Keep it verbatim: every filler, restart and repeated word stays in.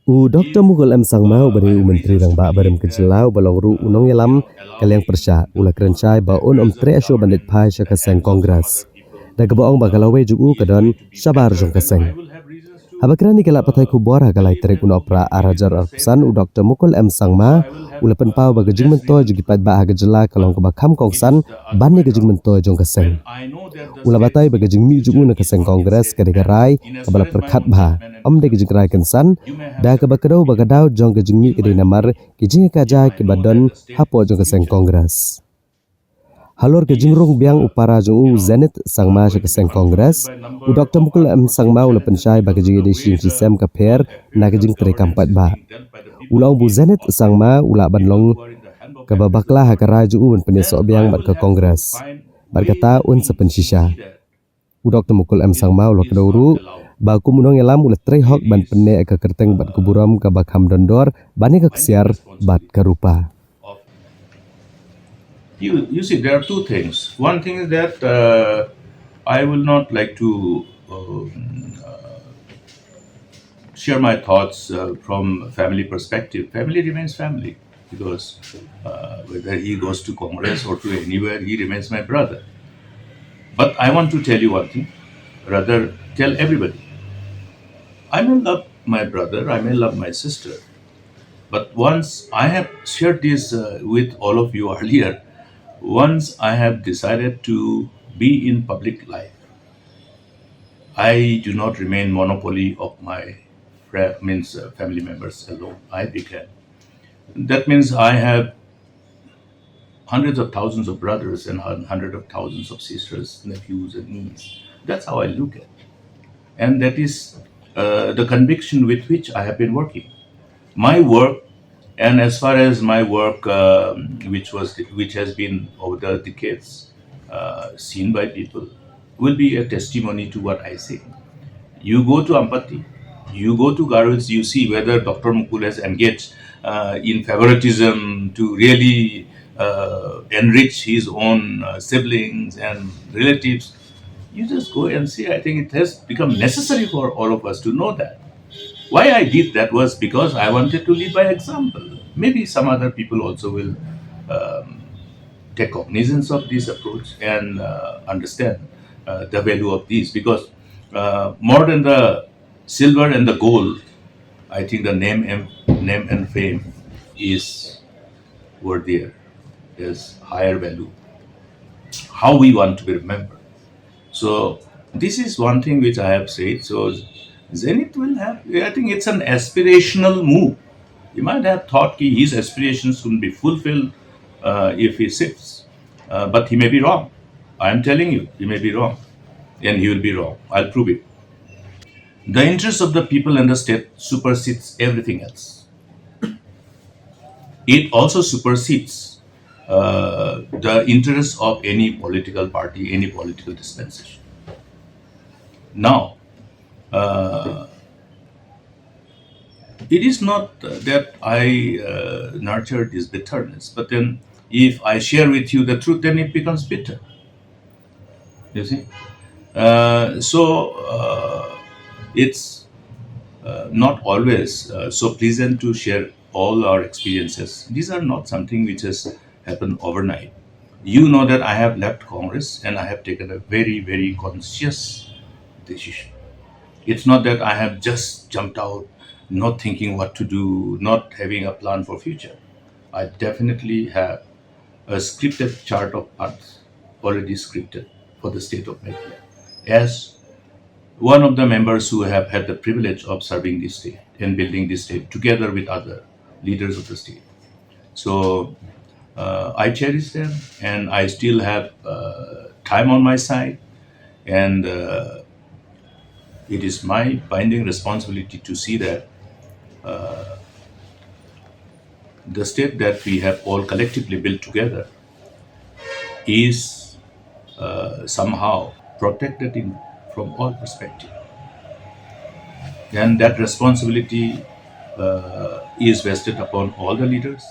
U Doktor Mukul M Sangma, uba dei u Myntri Rangbah barim ka jylla, uba long ruh u nongïalam ka liang pyrshah, u la kren shai ba un ym treh shuh ban leit phai sha ka seng Congress, da kaba ong ba ka lawei jong u ka don shabar jong ka seng. Haba kren ïa ki lad pathai khubor ha ka lai tarik u Nohprah ar hajar arphew san, u Doktor Mukul M Sangma u la pynpaw ba ka jingmyntoi jong ki paidbah ha ka jylla ka long kaba kham kongsan ban ïa ka jingmyntoi jong ka seng. U la batai ba ka jingmih jong u na ka seng Congress ka dei ka rai kaba la pyrkhat bha, ym dei ka jingrai kynsan, da kaba kdew ba ka daw jong ka jingmih ka dei namar ki jingïakajia kiba don hapoh jong ka seng Congress. Halor ka jingrung biang u para jong u Zenith Sangma sha ka seng Congress, u Doktor Mukul M Sangma u la pynshai ba ka jingïadei shisien shisem ka pher na ka jingtrei kam paidbah. U la ong ba u Zenith Sangma u lah ban long kaba bakla ha ka rai jong u ban pynïasoh biang bad ka Congress. Bad kata un sa pynshisha. U Doktor Mukul M Sangma u la kdew ruh ba kum u nongïalam u la trei hok ban pynneh ïa ka kyrteng bad ka burom kaba kham don dor ban ïa ka ksiar bad ka rupa. You, you see, there are two things. One thing is that uh, I will not like to um, uh, share my thoughts uh, from family perspective. Family remains family because uh, whether he goes to Congress or to anywhere, he remains my brother. But I want to tell you one thing, rather tell everybody. I may love my brother, I may love my sister, but once I have shared this uh, with all of you earlier, once I have decided to be in public life, I do not remain monopoly of my fri- means uh, family members alone. I became. That means I have hundreds of thousands of brothers and hun- hundreds of thousands of sisters, nephews and nieces. That's how I look at it. And that is uh, the conviction with which I have been working. My work, and as far as my work, um, which was which has been over the decades uh, seen by people, will be a testimony to what I say. You go to Ampati, you go to Garo Hills, you see whether Doctor Mukul has engaged uh, in favoritism to really uh, enrich his own uh, siblings and relatives. You just go and see. I think it has become necessary for all of us to know that. Why I did that was because I wanted to lead by example. Maybe some other people also will um, take cognizance of this approach and uh, understand uh, the value of these, because uh, more than the silver and the gold, I think the name and name and fame is worthier, is higher value. How we want to be remembered. So this is one thing which I have said. So Zenith will have, I think it's an aspirational move. He might have thought ki his aspirations will be fulfilled uh, if he sits. Uh, but he may be wrong. I am telling you, he may be wrong. And he will be wrong. I'll prove it. The interest of the people and the state supersedes everything else. It also supersedes uh, the interests of any political party, any political dispensation. Now, uh, it is not that I uh, nurture this bitterness, but then if I share with you the truth, then it becomes bitter. You see? Uh, so uh, it's uh, not always uh, so pleasant to share all our experiences. These are not something which has happened overnight. You know that I have left Congress and I have taken a very, very conscious decision. It's not that I have just jumped out, not thinking what to do, not having a plan for future. I definitely have a scripted chart of paths already scripted for the state of Meghalaya. As one of the members who have had the privilege of serving this state and building this state together with other leaders of the state. So uh, I cherish them and I still have uh, time on my side. And uh, it is my binding responsibility to see that uh, the state that we have all collectively built together is uh, somehow protected in, from all perspectives. And that responsibility uh, is vested upon all the leaders.